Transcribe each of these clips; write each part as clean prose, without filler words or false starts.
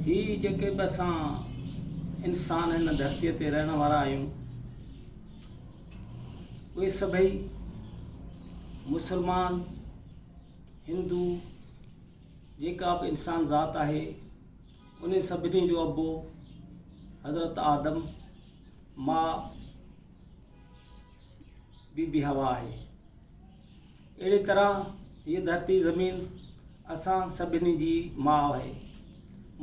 هي جيڪي به اسان انسان هن ڌرتيء تي رهڻ وارا آهيون، اهي سڀئي مسلمان، هندو، جيڪا به انسان ذات آهي، انهي سڀني جو ابو حضرت آدم، ماء بي بي حوا آهي. اهڙي طرح هيء ڌرتي زمين اسان سڀني جي ماء آهي.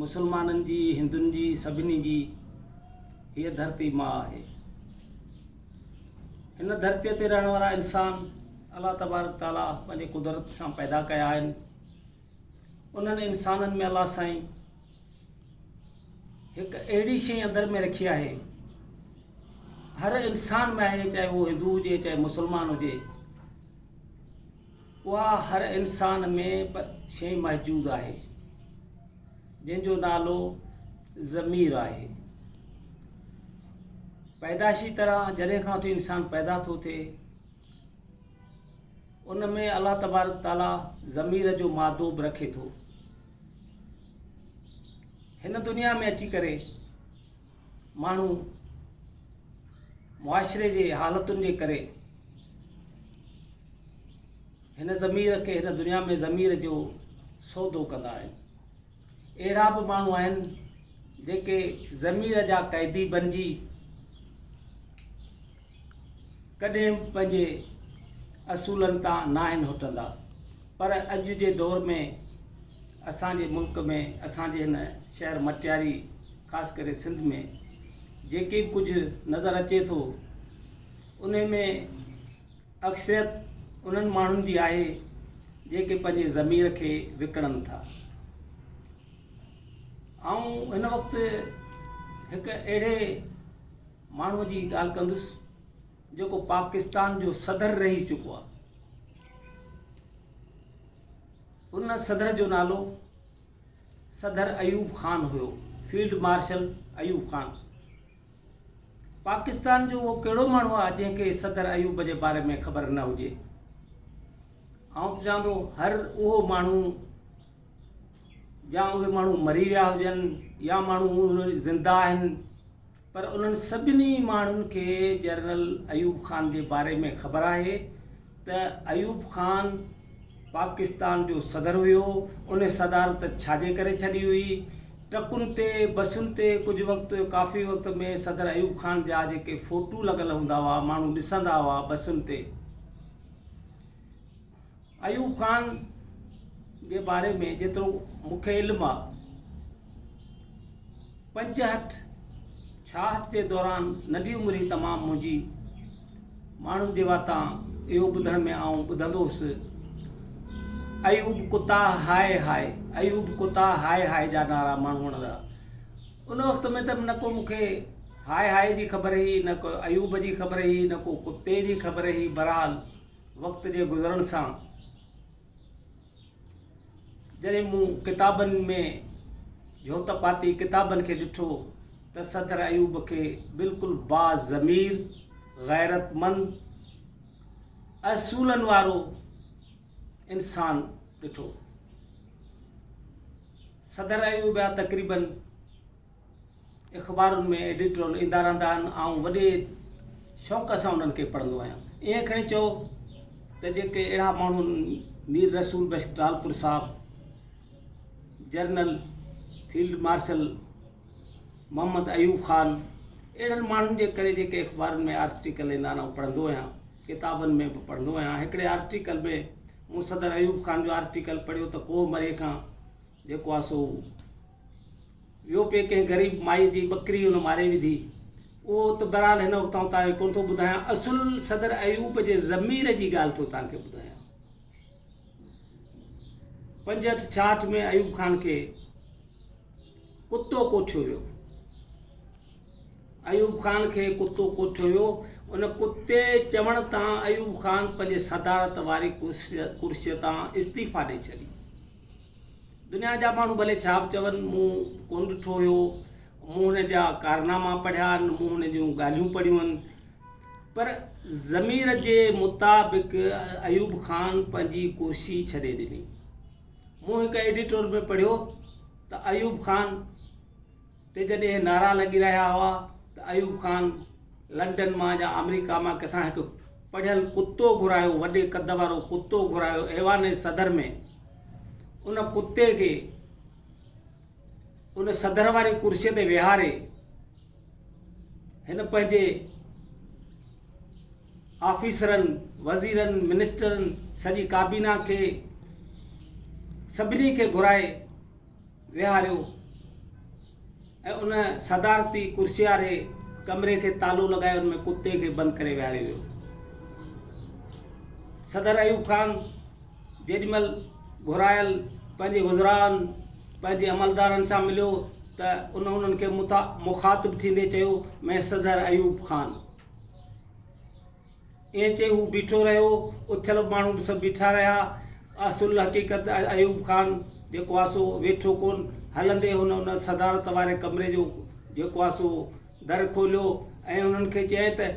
مسلمانن جي، هندن جي، سڀني جي هيء ڌرتي ماء آهي. هن ڌرتيء تي رهڻ وارا انسان الله تبارڪ تعاليٰ پنهنجي قدرت سان پيدا ڪيا آهن. انهن انسانن ۾ الله سائين هڪ اهڙي شيء اندر ۾ رکي آهي، هر انسان ۾ آهي، چاهي اهو هندو هجي چاهي مسلمان هجي، اها هر انسان ۾ شيء موجود آهي جنهن جو نالو ضمير آهي. پيدائشي طرح جڏهن کان وٺي انسان پيدا ٿو ٿئي، ان ۾ الله تبارڪ تعاليٰ ضمير جو مادو به رکي ٿو. هن دنيا ۾ اچي ڪري ماڻهو معاشري جي حالتن جي ڪري هن ضمير کي هن دنيا ۾ ضمير جو سودو ڪندا آهن. اهڙا به ماڻهو آهن جيڪي ضمير جا قيدي بنجي ڪڏهن به پنهنجي اصولن تان ناهن هٽندا، پر اڄ جي دور ۾ اسان جي ملڪ ۾ اسان جي هن شهر مٽياري خاص ڪري سنڌ ۾ جيڪي به ڪجهه نظر اچي ٿو انهي ۾ اڪثريت انهن ماڻهن جي آهي جيڪي پنهنجي ضمير کي وڪڻن ٿا. آئون هن وقت هڪ اهڙي ماڻهوء جي ڳالهه ڪندس جيڪو پاڪستان جو صدر رهي چڪو آهي. ان صدر جو نالو صدر ايوب خان هيو، فيلڊ مارشل ايوب خان. پاڪستان جو اهو ڪهڙو ماڻهو آهي جنهن کي صدر ايوب جي باري ۾ خبر نه هجي؟ آئون ته چوان ٿو هر اهو ماڻهو يا اهي ماڻهو مري ويا هجن يا ماڻهو زنده آهن، پر انهن سڀني ماڻهن کي جنرل ايوب خان جي باري ۾ خبر آهي ته ايوب خان پاڪستان جو صدر هيو، ان صدارت ڇا جي ڪري ڇڏي هئي. ٽرڪن تي، بسن تي ڪجهه وقت ڪافي وقت ۾ صدر ايوب خان جا جيڪي فوٽو لڳل هوندا هئا، ماڻهو ڏسندا هئا بسن تي. ايوب خان جي باري ۾ جيترو مون کي علم آ، پنجهٺ ڇاهٺ جي دوران ننڍي عمر هئي تمام منهنجي، ماڻهن جي واتان اهو ٻڌڻ ۾ آئون ٻڌندو هوس، ايوب ڪتا هاء هاء، ايوب ڪتا هاء هاء جا نعرا ماڻهو هڻندا. ان وقت ۾ ته نه ڪو مون کي هاء هاء جي خبر هئي، نه ڪو ايوب جي خبر هئي، نه ڪو ڪتي جي خبر هئي. بهرحال وقت جي گذرڻ سان جڏهن مون ڪتابن ۾ جهوت پاتي، ڪتابن کي ڏٺو ته صدر ايوب کي بلڪل باضمير، غيرتمند، اصولن وارو انسان ڏٺو. صدر ايوب جا تقريبن اخبارن ۾ ايڊيٽورل ايندا رهندا آهن، آئون وڏي شوق سان انهن کي پڙهندو آهيان. ائين کڻي چئو ته جيڪي اهڙا ماڻهو مير رسول بخش ٽالپر صاحب، general field marshal Muhammad Ayub Khan, اهڙن ماڻهن جي ڪري جيڪي اخبارن ۾ آرٽيڪل ايندا آهن آئون پڙهندو آهيان، ڪتابن ۾ به پڙهندو آهيان. هڪڙي آرٽيڪل ۾ مون صدر ايوب خان جو آرٽيڪل پڙهيو ته ڪوهه مري کان جيڪو آهي سو ويو پئي ڪنهن غريب مائيء جي ٻڪري ان ماري وڌي. اهو ته بهرحال هن وقت آئون توهان کي ڪونه ٿو ٻڌايان. اصل صدر ايوب جي ضمير جي ڳالهه ٿو توهان کي ٻڌايان. 65 66 ۾ ايوب خان کي ڪتو ڪوٺيو ويو. ايوب خان کي ڪتو ڪوٺيو ويو. ان ڪتي چوڻ تان ايوب خان پنهنجي صدارت واري ڪرسيء تان استعيفا ڏئي ڇڏي. دنيا جا ماڻهو ڀلي ڇا به چون، مون ڪونه ڏٺو هيو، مون هن جا ڪارناما پڙهيا آهن، مون هن جون ڳالهيون پڙهيون آهن، پر ضمير جي مطابق ايوب خان پنهنجي ڪرسي ڇڏي ڏني. مون هڪ ايڊيٽور ۾ پڙهيو ته ايوب خان تي جڏهن اهي نعرا لڳي رهيا هئا ته ايوب خان لنڊن مان يا آمريڪا مان ڪٿان هڪ پڙهيل ڪتو گهرايو، وڏي قد وارو ڪتو گهرايو ايوان صدر ۾ ان ڪتي کي ان صدر واري ڪرسي تي ويهاري هن پنهنجي آفيسرن، وزيرن، منسٽرن، سڄي ڪابينا کي سڀني کي گهرائي ويهاريو ۽ ان صدارتي ڪرسي واري ڪمري کي تالو لڳائي ان ۾ ڪتي کي بند ڪري ويهاريو ويو. صدر ايوب خان جيڏي مهل گهرايل پنهنجي وزرائن، پنهنجي عملدارن سان مليو ته ان انهن کي مخاطب ٿيندي چيو، مين صدر ايوب خان. ائين چئي هو بيٺو رهيو. اٿيل ماڻهو به سڀ بيٺا رهيا. اصل حقيقت ايوب خان جيڪو آهي سو ويٺو ڪونه. هلندي هن ان صدارت واري ڪمري جو جيڪو آهي سو در کوليو ۽ انهن کي چيائين ته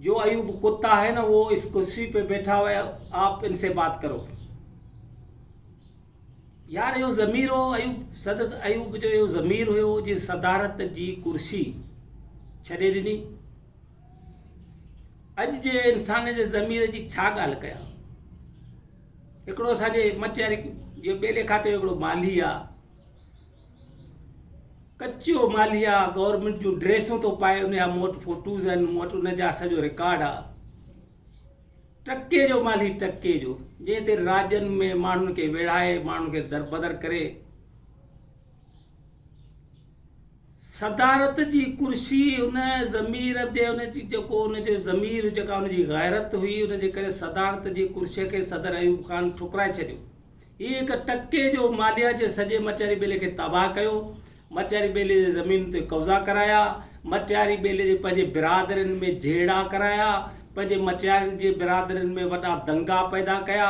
جو ايوب ڪتا هي نه وو اس ڪرسي پي بيٺا هوا هي آپ ان سي بات ڪرو. يار اهو ضمير هو ايوب صدر ايوب جو اهو ضمير هيو جنهن صدارت جي ڪرسي ڇڏي ڏني. اڄ جي انسان جي ضمير جي ڇا ڳالهه ڪيان. هڪڙو اسان جي مٽياري جي ٻيلي کاتي جو هڪڙو مالهي آ، ڪچو مالهي آ، گورنمينٽ جون ڊريسون ٿو پائي، ان جا مون وٽ فوٽوز آهن، مون وٽ ان جا سڄو رڪارڊ آ. ٽڪي جو مالهي ٽڪي جو، جنهن تي راڄن ۾ ماڻهن کي ويڙهائي، ماڻهن کي دربدر ڪري، صدارت جي ڪرسي ان ضمير جي ان جي جيڪو ان جو ضمير جيڪا ان جي غيرت هئي ان جي ڪري صدارت جي ڪرسي کي صدر ايوب خان ٺڪرائي ڇڏيو. هي هڪ ٽڪي جو ماليا جي سڄي مٽياري ٻيلي کي تباهه ڪيو، مٽياري ٻيلي جي زمينن تي قبضا ڪرايا، مٽياري ٻيلي جي پنهنجي برادرين ۾ جهيڙا ڪرايا، پنهنجي مٽيارين جي برادرين ۾ وڏا دنگا پيدا ڪيا.